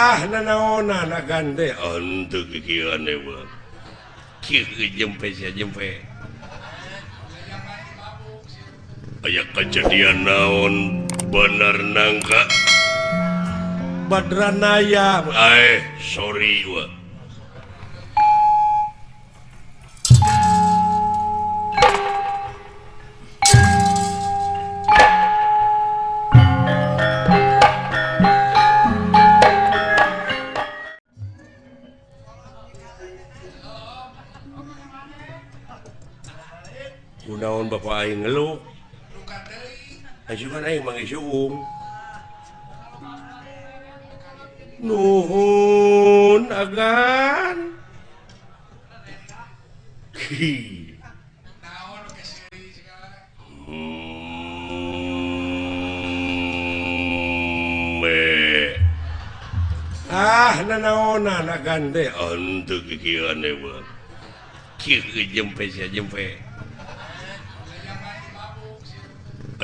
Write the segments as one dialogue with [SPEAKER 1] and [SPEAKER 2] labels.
[SPEAKER 1] Ah nanaonan agan teh henteu kikieuan we. Kieu jempe sia jempe. Aya kejadian naon bener nangka Badranaya. Sorry we. Kunaon bapak aing ngeluh. Asukan aing manggih suung. Nuhun agan. Ah nanaonan agan teh henteu kikieuan we. Kieu jempe sia jempe.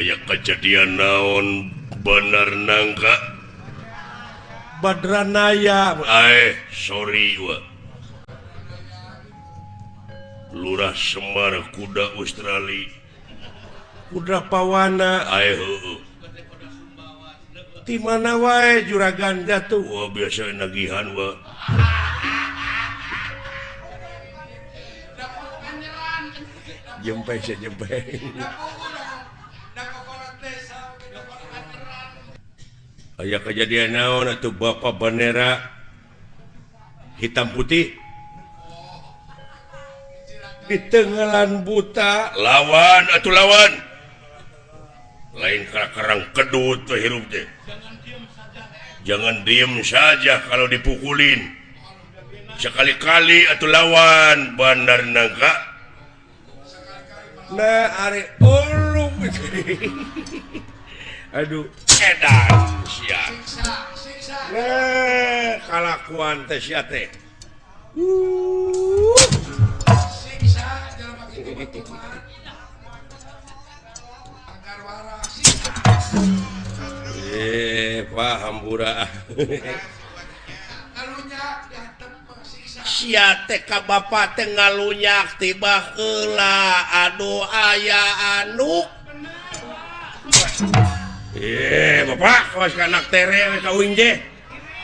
[SPEAKER 1] Aya kejadian naon bener nangka Badranaya. Sorry we. Lurah Semar kuda Australia kuda pawana. Heueuh. Ti mana wae juragan jatuh. Wah biasa nagihan we. Jempe sia jempe. Aya kejadian naon atuh bapak bendera hitam putih di tenggelan buta lawan atuh lawan lain kerang kedut teh hirup teh. Jangan diem saja kalau dipukulin, sekali-kali atuh lawan bandar nangka. Nah ari ulung. Aduh edan sia. Nah kalakuan teh sia teh.
[SPEAKER 2] Siksa jelema kitu mah. Agar waras siksa.
[SPEAKER 1] Pak hampura.
[SPEAKER 2] Ngalunyak dihantem siksa.
[SPEAKER 1] Sia teh ka bapa teh ngalunyak tiba heula aduh aya anu. Bapak kawas ka anak tere we ka uing teh.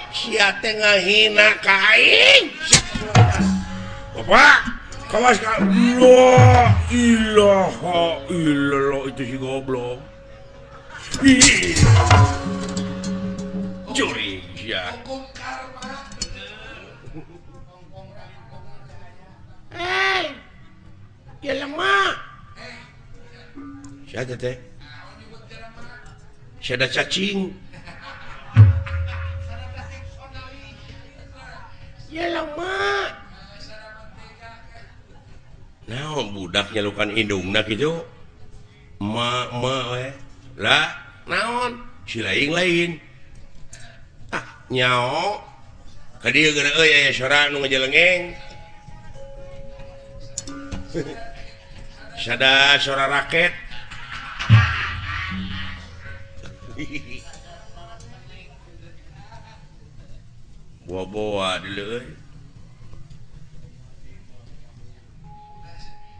[SPEAKER 1] Sia teh ngahina ka aing. Bapak kawas ka la ilaha illallah itu si goblok. Curi sia.
[SPEAKER 2] Hukum karma.
[SPEAKER 1] Jelema. Sia teh. Sada cacing. Jelema. Naon budak nyalukan indungna kitu? Ma ma we. Lah, naon? Si lain-lain. Ah, nyao. Ka dieu geura euy aya sora nu ngajelengeng. Sada sora raket. Boa-boa dulu euy.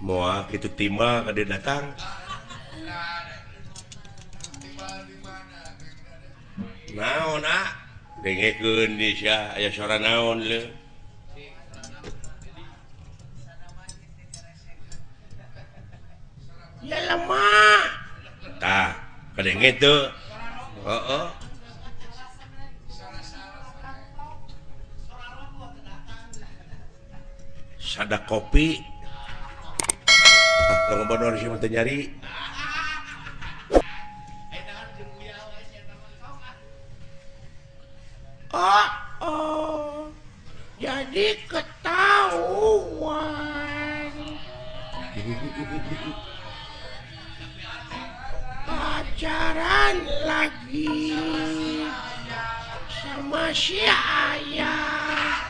[SPEAKER 1] Moal kitu timbal ka dieu datang. Naon ah? Dengekeun di sia aya sora naon leuh. Ya lemah. Tah, kadenge teu. Heeh. Sada kopi. Ah, tong bodor sih mah teu nyari. Oh, oh. Jadi ketahuan. Pacaran lagi sama si ayah.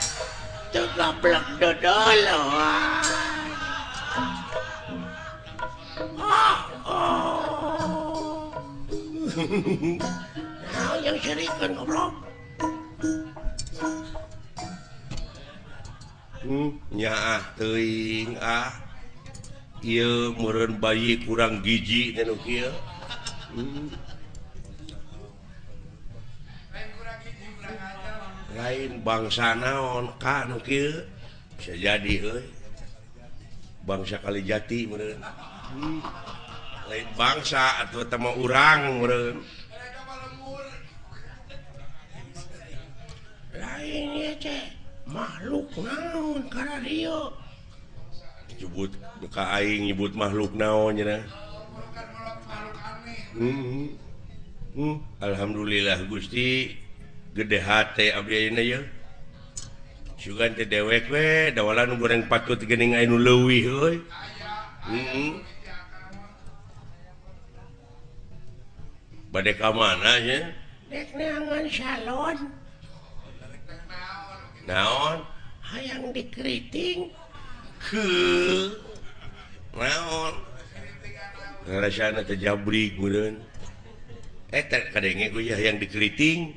[SPEAKER 1] Tuh goblok dodoloan. Oh, oh. Nah, yang serikan goblok. Nyaah teuing ah. Ieu meureun bayi kurang gizi teh nu kieu. Lain bangsa naon ka nu kieu bisa jadi euy. Bangsa Kalijati meureun. Lain bangsa atuh teh mah urang meureun. Lain ieu teh makhluk naon kana dieu. Nyebut ka aing nyebut makhluk naon cenah. Alhamdulillah Gusti gede hate abdi ayeuna ye. Sugan teh dewek we dawalan nu goreng patut geuning aya nu leuwih euy. Bade ka mana nya? Dek neangan salon. Naon? Hayang dikeriting. Ke naon? Rasana teh jabrik meureun. Eta kadenge ku hayang dikeriting.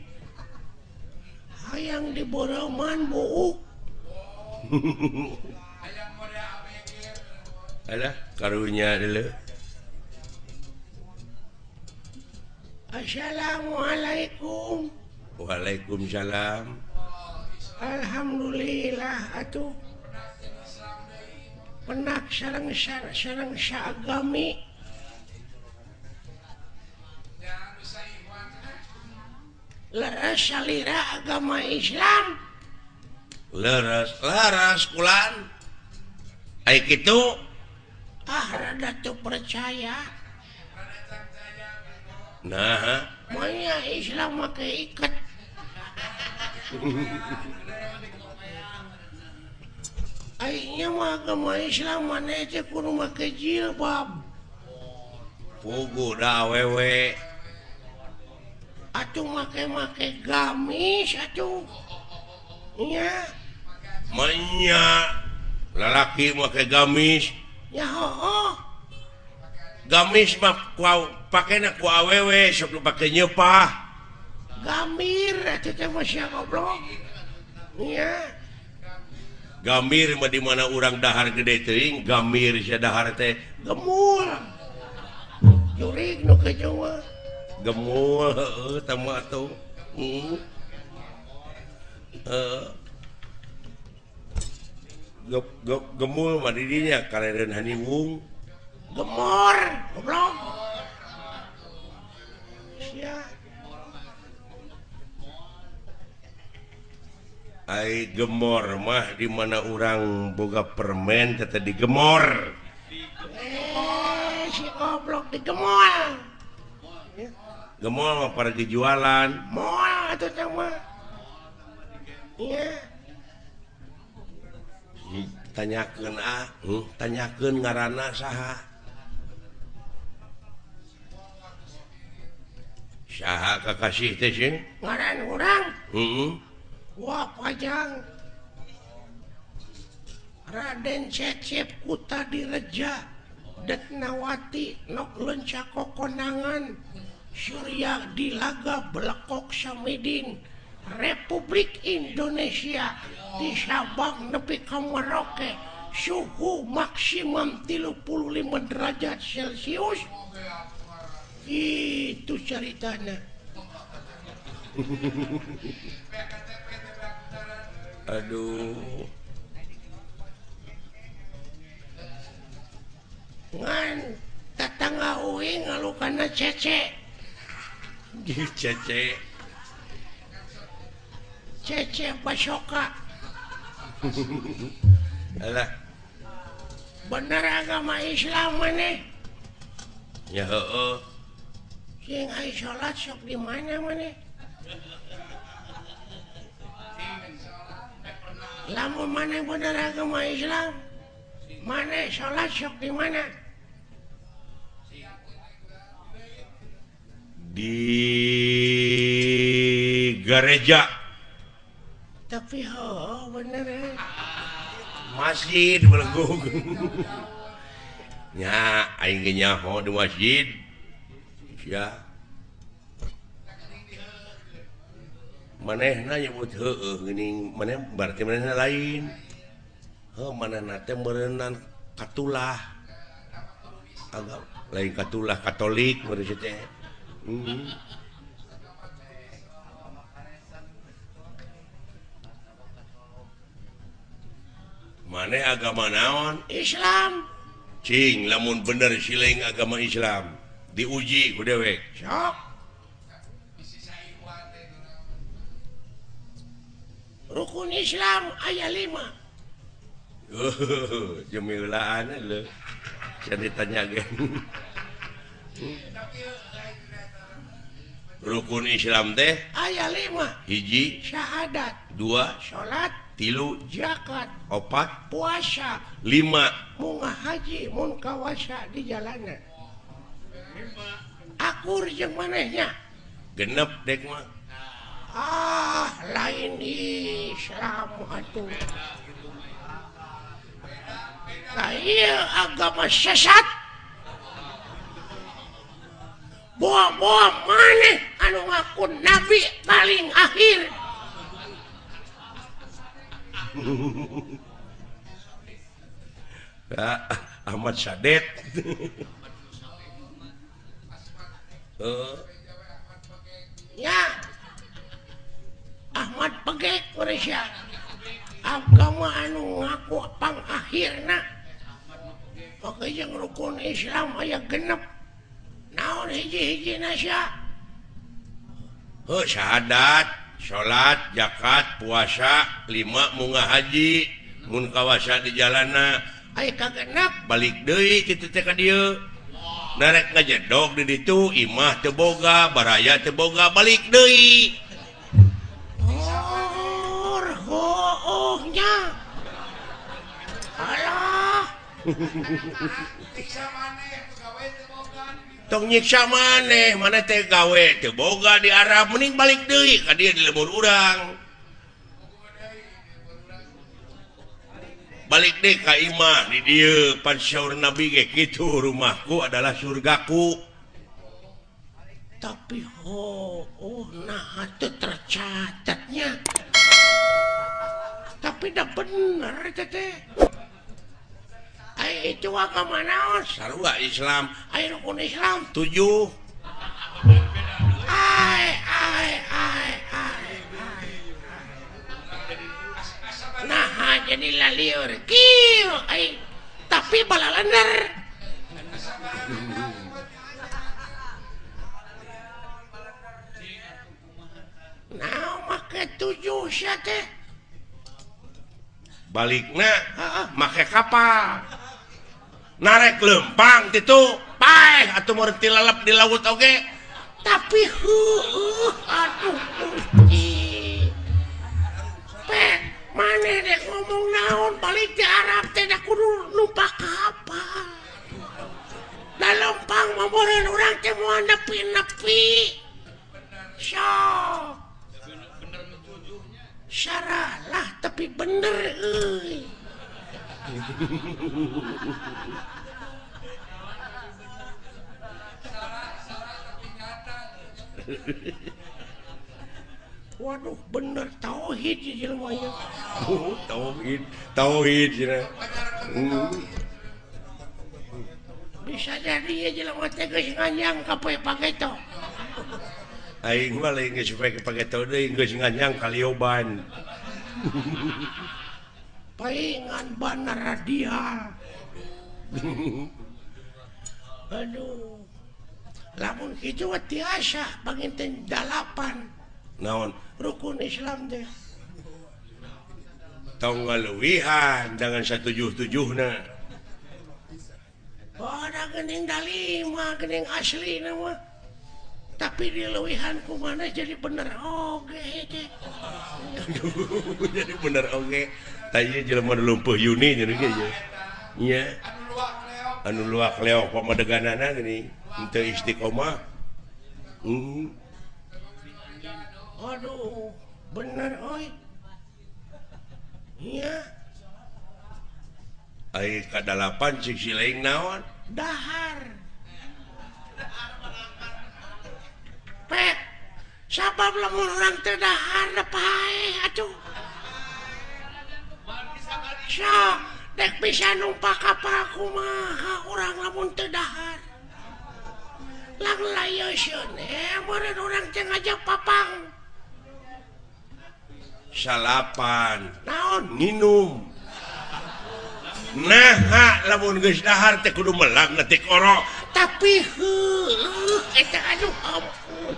[SPEAKER 1] Hayang diboroman buuk. Alah karunya deuleu. Assalamualaikum. Waalaikumsalam. Alhamdulillah atuh. Penak sareng sareng saagami. Leres salira agama Islam. Leres leres kulan. Ai kitu ah rada teu percaya. Nah, manya Islam make iket. Aingnya mah agama Islam maneh teh kudu make jilbab. Puguh da awewe. Atuh make-make gamis atuh. Nya. Manya lalaki make gamis. Ya hooh. Gamis mah pakena ku awewe sok nu pake nyeupah. Gamir atuh teh mah sia goblok. Nya. Gamir mah di mana urang dahar gede teuing, gamir sia dahar teh gemul. Jurig nu kejo mah. Gemul heueuh tah mah atuh. Gemul mah di dinya kalereun haniwung. Gemor goblok. Sia. Ai gemor mah di mana urang boga permen teh digemor. Si goblok digemol. Gemol mah para dijualan. Moal atuh teh mah. Nya. Tanyakeun ah, tanyakeun ngaranna saha. Saha kakasih teh sih? Ngaran urang. Heeh. Wah pajang. Raden Cecep Kuta Direja Detnawati nok leunca kokonangan Surya Dilaga Belekok Samidin Republik Indonesia di Sabang nepi ka Merauke suhu maksimum 35 derajat Celcius. Itu ceritanya. Aduh. Ngan tetangga uing ngalukana cece. Cece. Cece Basoka. Alah. Bener agama Islam maneh? Ya heueuh. Sing ai salat sok di mana maneh? Lamun maneh bener agama Islam, maneh salat sok di mana? Di gereja. Tapi oh bener eh. Masjid belegung. Nya aing ge nyaho di masjid. Ya. Manehna nyebut heueuh geuning maneh berarti manehna lain. Heuh manehna teh meureunnan katulah. Agama lain katulah Katolik meureun teh. Maneh agama naon? Islam. Cing lamun bener siling agama Islam diuji ku dewek. Sok. Rukun Islam aya 5. Jemilaan lho. Saya ditanya ge. Rukun Islam teh aya 5. Hiji syahadat, 2 salat, 3 zakat, 4 puasa, 5 munga haji mun kawasa di jalana. Akur jeung manehnya. Genep dek mah. Ah, lain Islam atuh. Nah, iya agama sesat. Boa-boa maneh anu ngaku nabi paling akhir. Ahmad Sadet. Ya. Ahmad Pegek Malaysia. Agama anu ngaku pangakhirna. Oke jeung rukun Islam aya genep. Naon hiji-hijina sia? Heuh syahadat, salat, zakat, puasa, 5 munga haji, mun kawasa di jalana. Aya kagenep balik deui kitu teh ka dieu. Narek ngajedog di ditu, imah teu boga, baraya teu boga, balik deui. Nya. Alah. Tong nyiksa maneh, maneh teh gawe teu boga di Arab, mending balik deui ka dieu di lembur urang. Balik deui ka imah di dieu pan saur Nabi ge kitu, rumahku adalah surgaku. Tapi oh nah teu tercatatnya. Tapi dah bener teh. Ai itu agama naon? Sarua Islam. Ai rukun Islam 7. Ai ai ai ai. Nah jadi lalieur kieu ai tapi balalender. Nah make 7 sia teh. Balikna make kapal narek lempang titu paeh atuh meureun lalep di laut oge tapi heueuh aduh Gusti pek maneh dek ngomong naon balik di Arab teh da kudu numpak kapal da lempang mah meureun urang teh moal nepi-nepi sok saralah tapi bener euy. Waduh bener tauhid jelema ieu. Oh, tauhid, tauhid cenah. Bisa jadi ieu jelema teh geus nganyang ka poe pageto. Aing mah lain geus poe pageto deui geus nganyang kalioban. Paingan bana radial. Aduh. Lamun kitu mah tiasa panginten 8. Naon? Rukun Islam teh. Tong ngaluwihan dengan 177na. Oh, da geuning da 5 geuning aslina mah. Tapi diluwihan ku mana jadi bener oge teh. Aduh, jadi bener oge. Tah ieu jelema nu lumpuh Yuni nya ge nya. Nya. Anu luak leok pamadeganana geuning henteu istiqomah. Aduh, bener oi. Iya. Ai kadalapan cik silaing naon? Dahar. Pek, sabar. Sabab lamun urang teu dahar paeh atuh. Sok dek bisa numpak kapal kumaha urang lamun teu dahar. Lang layeusieun meureun urang teh ngajak papang. Salapan naon nginum. Nah, lamun geus dahar teh kudu melang netik oro. Tapi heuh eta aduh ampun.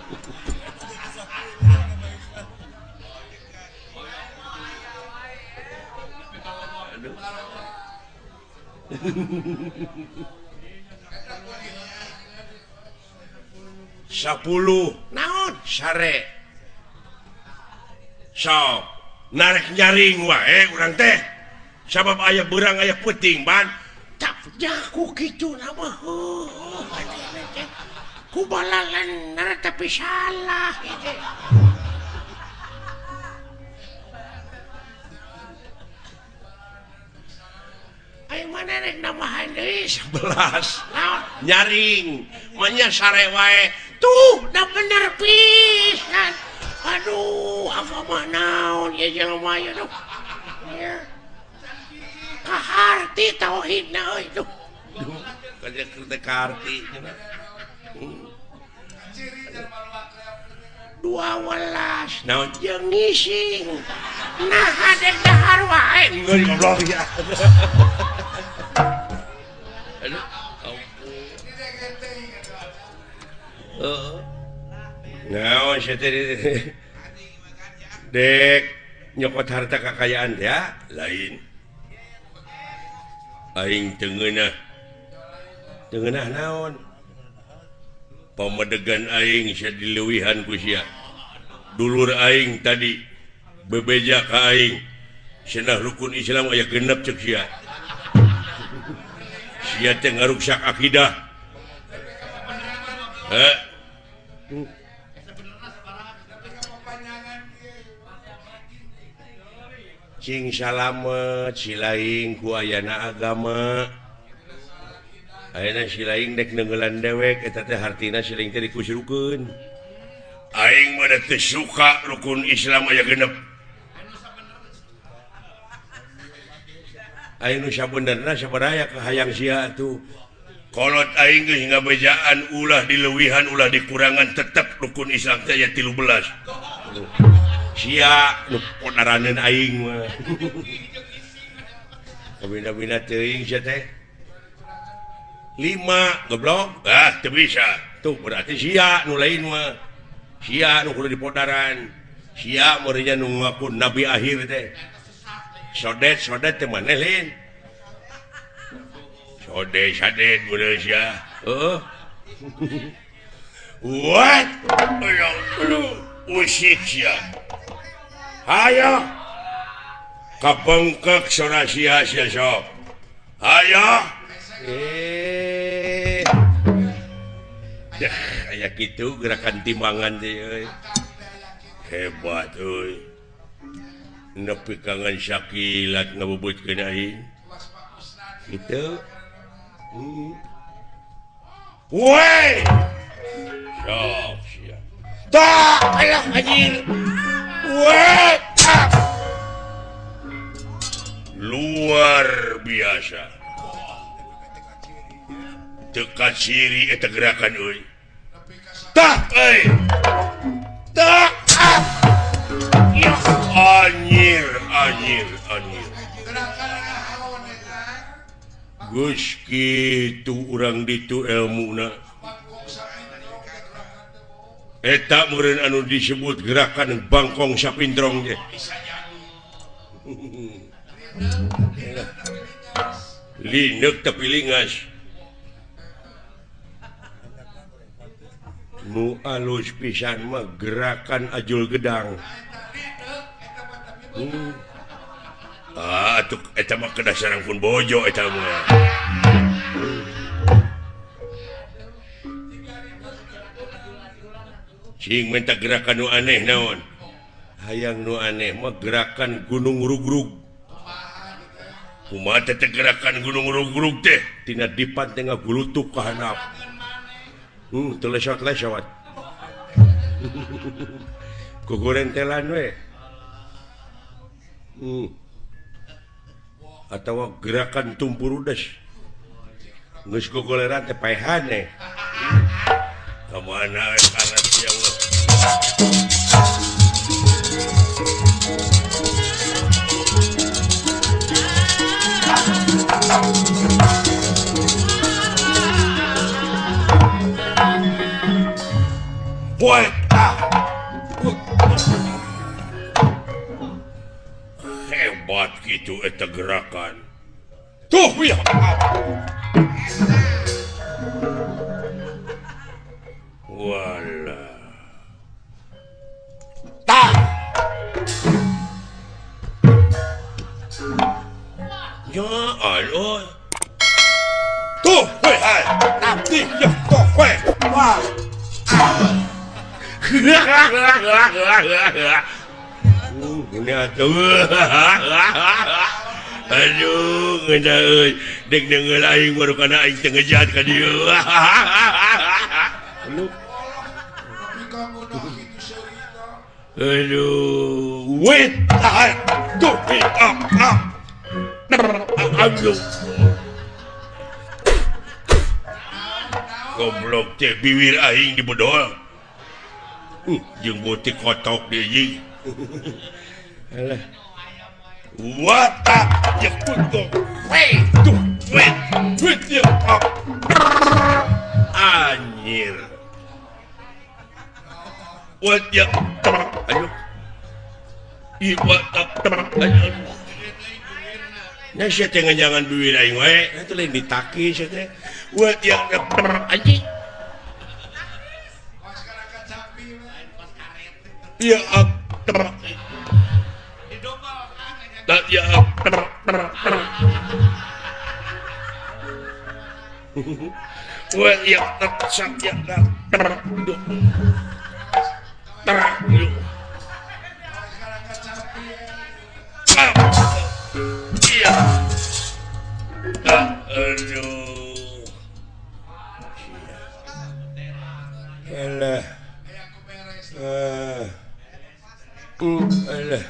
[SPEAKER 1] Aduh. 10 naon sare. Sok narek nyaring wae urang teh. Sabab aya beurang aya peuting ban. Tak jaku kitu na mah. Ku balalan tapi salah itu. Ayo mana rek nambahan deui 11. Naon nyaring manya sare wae. Tuh da bener pisan. Aduh, agama naon ya jelema ieu duh. Ya. Kaharti tauhidna euy duh. Duh, kaharti cenah. 12 naon jeung ngising. Nah dek dahar wae. Geus goblok ya. Aduh, ampun. Heeh. Naon sia teh dek nyokot harta kakayaan ya lain. Aing teu ngeunah. Teu ngeunah naon? Pamedegan aing sia dileuwihan ku sia. Dulur aing tadi bebeja ka aing. Cenah rukun Islam aya genep ceuk sia. Sia teh ngaruksak akidah. Heh. Cing salamet silaing ku ayana agama. Ayeuna silaing dek neunggelan dewek eta teh hartina silaing teh dikusyrukeun. Aing mah teu suka rukun Islam aya genep. Aing nu sabenerna sabaraya ka hayang sia atuh. Kolot aing geus ngabejaan ulah dileuwihan ulah dikurangan tetep rukun Islam teh aya 13. Sia nu podaraneun aing mah. Kabina-bina teuing sia teh. 5 goblok. Ah teu bisa. Tuh berarti sia nu lain mah. Sia nu kudu dipodaran. Sia meureunnya nu ngaku nabi akhir teh. Sodet-sodet teh maneh lain. Sodet sadet meureun sia. Heeh. What? Ayo usik sia. Hayo. Kapengkek sora sia sia sok. Hayo. Dah aya kitu gerakan timbangan teh euy. Hebat euy. Nepi kangen sakilat ngabubutkeun aing. Kitu. Woi. Sok sia. Tah, alah anjir. Woi. Luar biasa. Teka ciri eta gerakan euy. Tah euy. Tah. Ya anjir, anjir, anjir. Geus kitu urang ditu elmuna. Eta meureun anu disebut gerakan bangkong sapindrong teh. Lineuk tapi lingas. Nu alus pisan mah gerakan ajul gedang. Ah, atuh eta mah kedah sareng pun bojo eta mah. Cing minta gerakan nu aneh naon? Hayang nu aneh mah gerakan gunung rugrug. Kumaha teh gerakan gunung rugrug teh? Tina dipan teh ngagulutuk ka handap. Teu lesot-lesot. Gogorentelan we. Atawa gerakan tumpurudes. Geus gogoleran teh paehan eh. Ka mana we karet ya Allah. Boy, ah. Hebat gitu eta gerakan. Tuh ya. Wala. Tah. Ya Allah. Tuh, weh, hai. Tapi ya tuh, weh. Wah. Aduh, ngeunah euy. Deg deungeul aing baru kana aing teu ngejat ka dieu. Aduh, wait. Tuh, aduh. Goblok teh bibir aing dibedol. Jeung botik kotok deui anjing. Alah. Wata ya kutu. Wei, tuh, wait, wait ya. Anjir. Wat ya. Aduh. Ih, wat aduh. Nya sia teh nganjangan bibir aing wae, eta lain ditaki sia teh. Wat ya anjing. Ya ya wah ya ya aduh. Alah. Alah.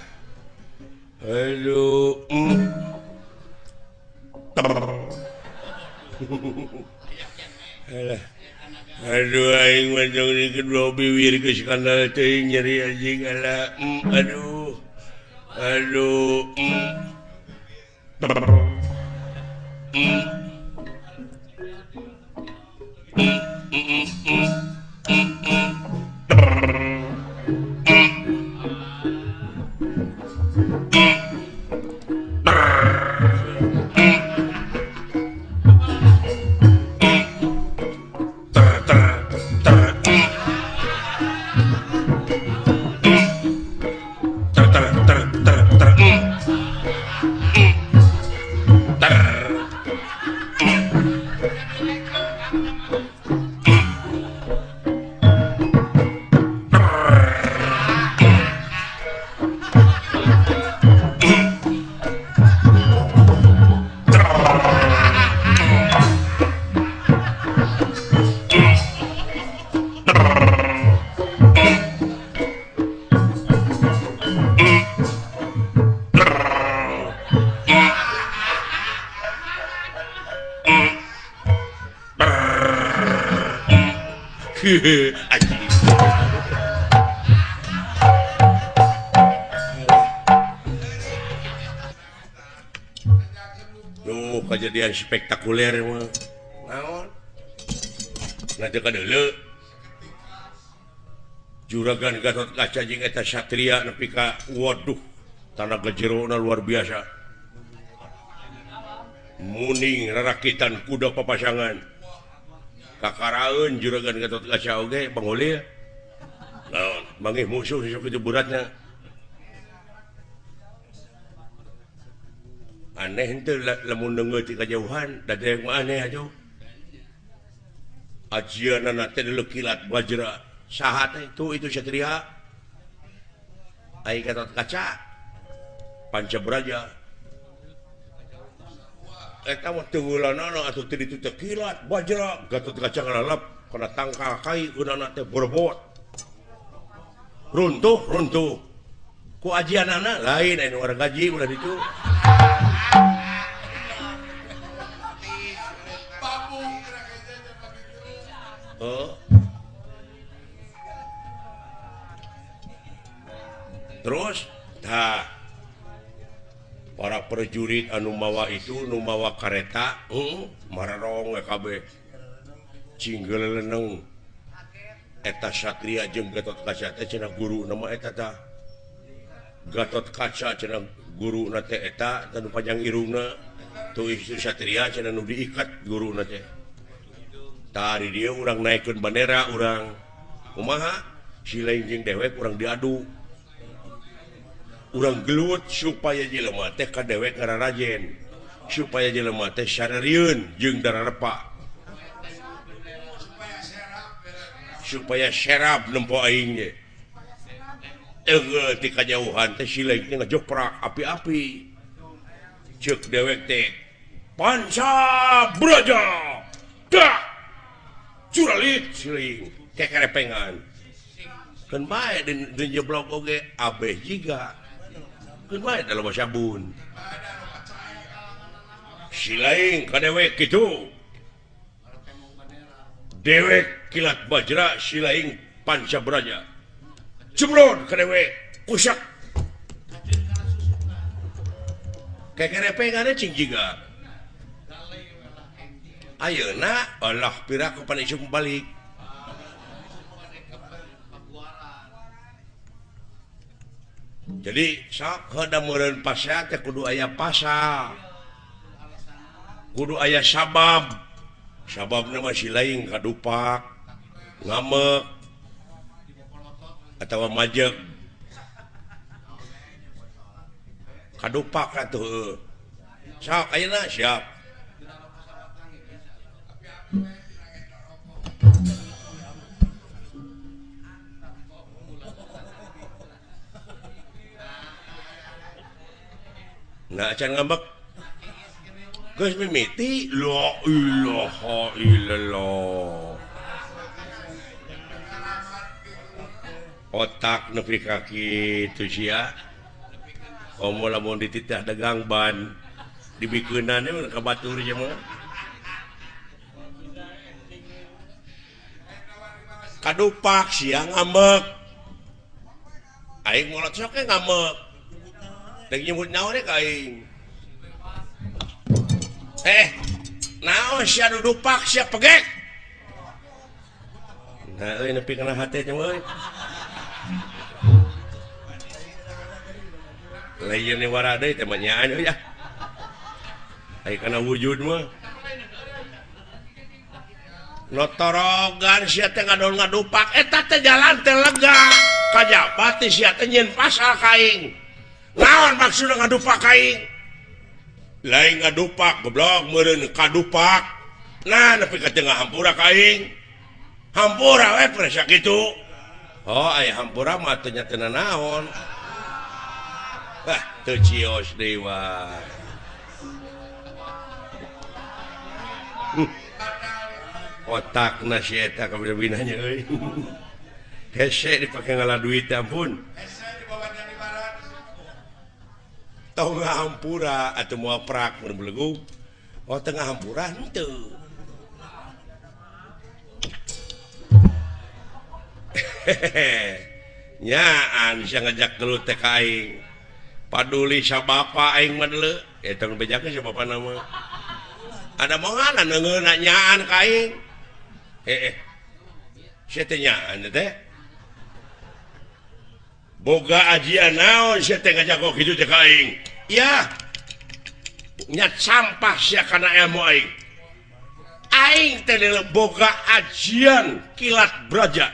[SPEAKER 1] Aduh. Alah. Aduh aing mah jong di kedua bibir geus kandal teuing nyeri anjing alah. Aduh. Aduh. Duh, kejadian spektakuler mah. Naon? Nanti kadeuleu. Juragan Gatot Kaca jeung eta satria nepi ka waduh, tanaga jerona luar biasa. Muning rarakitan kuda papasangan. Kakaraeun Juragan Gatot Kaca oge pangulil. Naon, manggih musuh sok kitu beratna. Aneh henteu lamun deungeut ti kajauhan, da teh mah aneh atuh. Ajianana teh kilat bajra. Saha teh itu satria. Ai Gatot Kaca Pancabraja. Eta mah teueulanana atuh teu ditu teh kilat bajra. Gatot Kaca ngalalap kana tangkal kai geunana teh borbot. Runtuh runtuh. Ku ajianana lain anu orang gaji ulah ditu. Oh. Terus tah para prajurit anu mawa itu nu mawa kareta mararong we kabeh cinggel leneng eta satria jeung Gatot Kaca teh cenah guru nama eta tah Gatot Kaca cenah guruna teh eta tanu panjang irungna tuh itu satria cenah nu diikat guruna teh tah di dieu urang naikeun bandera urang kumaha si lain jeung dewek urang diadu urang gelut supaya jelema teh ka dewek ngararajen supaya jelema teh sararieun jeung dararepa supaya serap nempo aing ge ti kajauhan teh si lain teh ngajoprak api-api ceuk dewek teh panca braja dak curalit si lain kekerepengan keun bae den jeblok oge abeh jiga keun bae da loba sabun si lain ka dewek kitu dewek kilat bajra si lain panca braja jeblon ka dewek kusak kekerepengan cing jiga ayeuna Allah piraku pan isuk balik. Jadi sok heuda meureun pasea teh kudu aya pasal. Kudu aya sabab. Sababna mah si lain kadupak, ngamek atawa majeg. Kadupak atuh heueuh. Sok ayeuna siap. Nah, acan ngambek. Geus mimiti la ilaha illallah. Otak nepi ka kitu sia. Komo lamun dititah dagang ban dibikeunana ka batur sia mah. Kadupak sia ngambek. Aing molot sok ge ngambek. Dek nyebut naon ka aing. Naon sia dudupak sia pegek. Nah euy nepi kana hate teh euy. Lain wara deui teh mah nyaan euy ah. Ai kana wujud mah. Notorogan sia teh ngadon ngadupak eta teh jalan teh lega. Kajabati sia teh nyieun pasal ka aing. Naon maksudna ngadupak aing? Lain ngadupak goblok meureun kadupak. Nah nepi ka tengah hampura ka aing. Hampura we presa kitu. Oh aya hampura mah teu nya teu naon. Bah teu cios deui wae. Otakna si eta kabina-binanya euy. Hese dipake ngala duit ampun. Tengah hampura atau mau prak berbelegu. Oh tengah hampura henteu. Nyaan sia ngajak gelut teh ka aing. Paduli sa bapa aing mah deuleu. Eta nu bejakeun sa bapana mah. Ada monganan neungeunna nyaan ka aing. Sia teh nyaan teh. Boga ajian naon sia teh ngajak kitu teh ka aing. Iya. Nya sampah sia kana ilmu aing. Aing teh boga ajian kilat braja.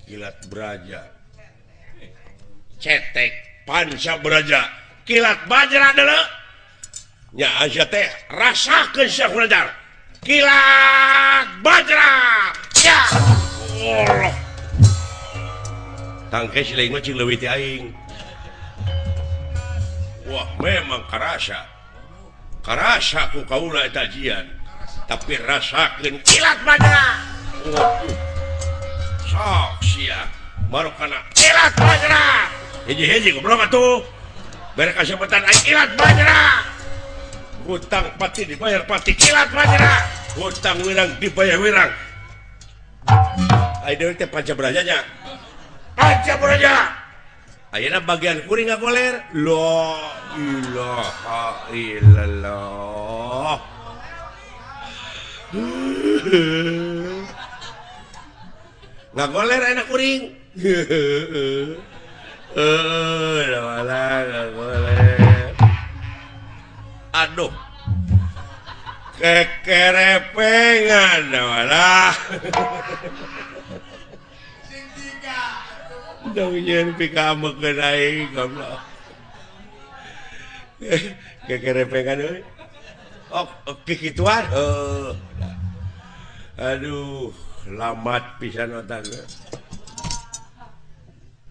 [SPEAKER 1] Kilat braja. Cetek panca braja. Kilat bajra deuleu. Nya sia teh rasakeun sia belajar. Kilat bajra. Ya. Allah. Tangke si lain mah cing leuwih ti aing. Wah, memang karasa. Karasa ku kaula eta ajian. Tapi rasakeun kilat bajra. Waduh. Sok sia. Baru kana kilat bajra. Hiji-hiji goblok atuh. Bere kasebutan aing kilat bajra. Hutang pati dibayar pati kilat bajra. Hutang wirang dibayar wirang. Aing deui teh panca beraja nya. Panca beraja. Ayeuna bagian kuring ngagoler. La ilaha illallah. Ngagoler enak kuring. Ngagoler. Aduh. Kekerepengan malah.
[SPEAKER 2] Sing tiga.
[SPEAKER 1] Dong nyeun pikamekeun aing goblok. Kekerepengan euy. Oh, kikituan. Heuh. Aduh, lambat pisan otak.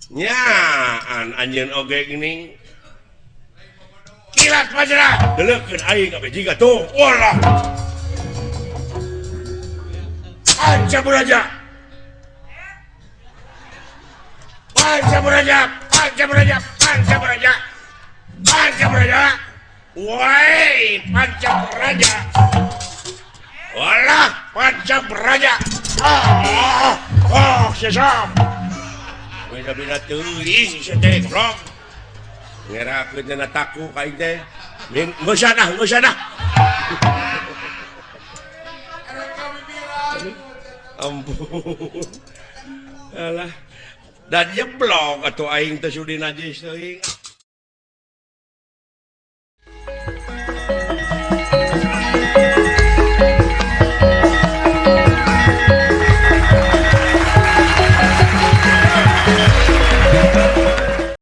[SPEAKER 1] Nyaan anjeun oge geuning. Kilat bajra, deleukeun aing kabeh jiga tuh. Walah. Panca beraja. Panca beraja, panca beraja, panca beraja. Panca beraja. Woi, panca beraja. Walah, panca beraja. Ah, ah, sesam. Beda-beda teuing sia teh, goblok. Ngerakeun cenah taku ka aing teh. Geus ah, geus ah. Ampun. Alah. Dan jeblok atuh aing teh sudi najis teuing.